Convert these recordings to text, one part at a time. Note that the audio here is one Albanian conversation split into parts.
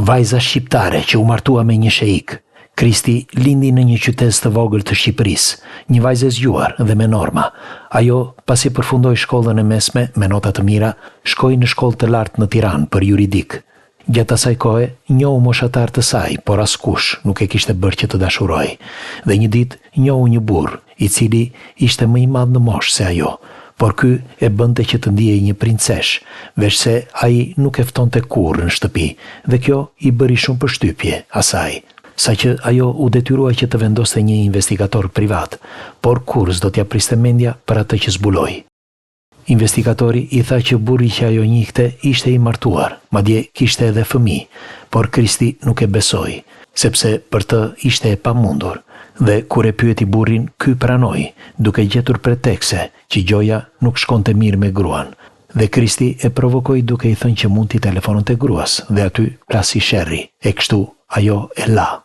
Vajza shqiptare që u martua me një sheik, Kristi lindi në një qytezë të vogël të Shqipërisë, një vajzë e zgjuar dhe me norma. Ajo, pasi përfundoi shkollën e mesme me nota të mira, shkoi në shkollë të lartë në Tiranë për juridik. Gjatë asaj kohe, njohu moshatarë të saj, por askush nuk e kishte bërë që të dashurohej. Dhe një ditë, njohu një burrë, i cili ishte më i madh në moshë se ajo, por ky e bënte që të ndihej një princeshë, veçse ai nuk e ftonte kurrë në shtëpi, dhe kjo i bëri shumë përshtypje asaj, saqë ajo u detyrua që të vendoste një investigator privat, por kurrë s'do t'ia priste mendja për atë që zbuloi. Investigatori i tha që burri që ajo njihte ishte i martuar, madje kishte edhe fëmijë, por Kristi nuk e besoi, sepse për të ishte e pamundur. Dhe kur e pyeti burrin, ky pranoi, duke gjetur pretekse që gjoja nuk shkonte mirë me gruan. Dhe Kristi e provokoi duke i thënë që mund t'i telefononte gruas dhe aty plasi sherri, e kështu ajo e la.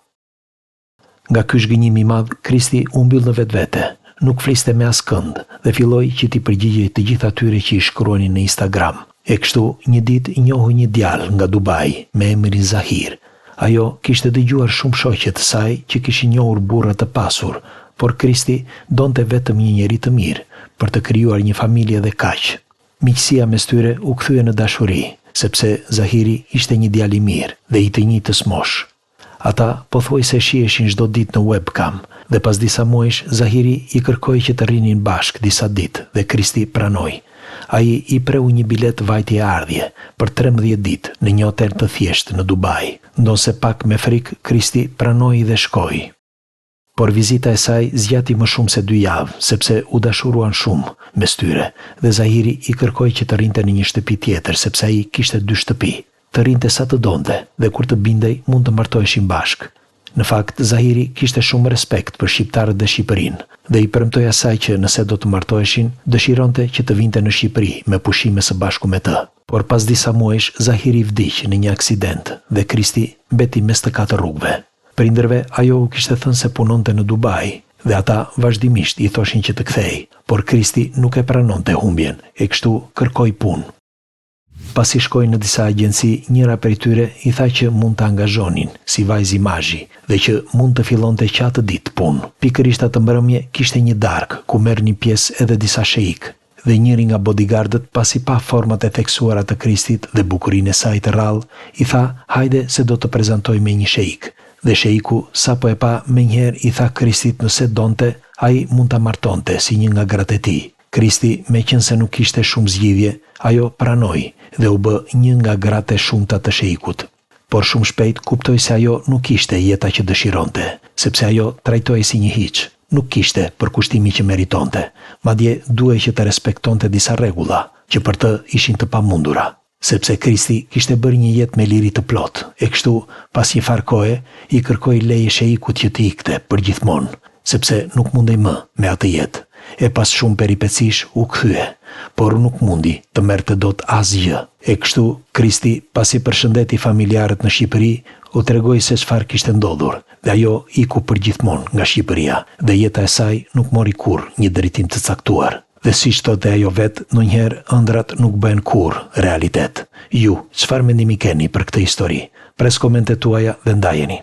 Nga ky zhgënjim i madh, Kristi u mbyll në vetvete, nuk fliste me askënd dhe filloi që t'i përgjigjej të gjithë atyre që i shkruanin në Instagram. E kështu, një ditë njohu një djalë nga Dubai, me emrin Zahir. Ajo kishte dëgjuar shumë shoqe të saj që kishin njohur burra të pasur, por Kristi donte vetëm një njeri të mirë, për të krijuar një familje dhe kaq. Miqësia mes tyre u kthye në dashuri, sepse Zahiri ishte një djalë i mirë dhe i të njëjtës moshë. Ata pothuajse shiheshin çdo ditë në webcam dhe pas disa muajsh Zahiri i kërkoi që të rrinin bashkë disa ditë dhe Kristi pranoi. Ai i preu një biletë vajtje-ardhje për 13 ditë në një hotel të thjeshtë në Dubai. Ndonëse pak me frikë Kristi pranoi dhe shkoi. Por vizita e saj zgjati më shumë se dy javë, sepse u dashuruan shumë mes tyre dhe Zahiri i kërkoi që të rrinte në një shtëpi tjetër sepse ai kishte dy shtëpi. Të rrinte sa të donte dhe kur të bindej mund të martoheshin bashkë. Në fakt, Zahiri kishte shumë respekt për shqiptarët dhe Shqipërinë dhe i premtoi asaj që nëse do të martoheshin, dëshironte që të vinte në Shqipëri me pushime së bashku me të. Por pas disa muajsh, Zahiri vdiq në një aksident dhe Kristi mbeti mes të katër rrugëve. Prindërve ajo u kishte thënë se punonte në Dubai dhe ata vazhdimisht i thoshin që të kthehej, por Kristi nuk e pranonte humbjen, e kështu kërkoi punë. Pasi shkoi në disa agjenci, njëra prej tyre i tha që mund ta angazhonin si vajzë imazhi dhe që mund të fillonte që atë ditë punë. Pikërisht atë mbrëmje kishte një darkë ku merrnin pjesë edhe disa sheikë. Dhe njëri nga bodigardët pasi pa format e theksuara të Kristit dhe bukurinë e saj të rrallë, i tha hajde se do të prezantoj me një sheik. Dhe sheiku sapo e pa menjëherë i tha Kristit nëse donte, ai mund ta martonte si një nga gratë e tij. Kristi meqenëse nuk kishte shumë zgjidhje, ajo pranoi dhe u bë një nga gratë e shumta të sheikut. Por shumë shpejt kuptoi se ajo nuk ishte jeta që dëshironte, sepse ajo trajtohej si një hiç, nuk kishte përkushtimin që meritonte, madje duhej që të respektonte disa rregulla, që për të ishin të pamundura. Sepse Kristi kishte bërë një jetë me liri të plotë, e kështu, pas një farë kohe, i kërkoi leje sheikut që të ikte përgjithmonë, sepse nuk mundej më me atë jetë. E pas shumë peripecish u kthye, por nuk mundi të merrte dot asgjë. E kështu, Kristi, pasi përshëndeti familjarët në Shqipëri, u tregoi se çfarë kishte ndodhur dhe ajo iku përgjithmonë nga Shqipëria dhe jeta e saj nuk mori kurrë një drejtim të caktuar. Dhe siç thotë dhe ajo vetë, ndonjëherë ëndrrat nuk bëhen kurrë realitet. Ju, çfarë mendimi keni për këtë histori? Pres komentet tuaja dhe ndajeni.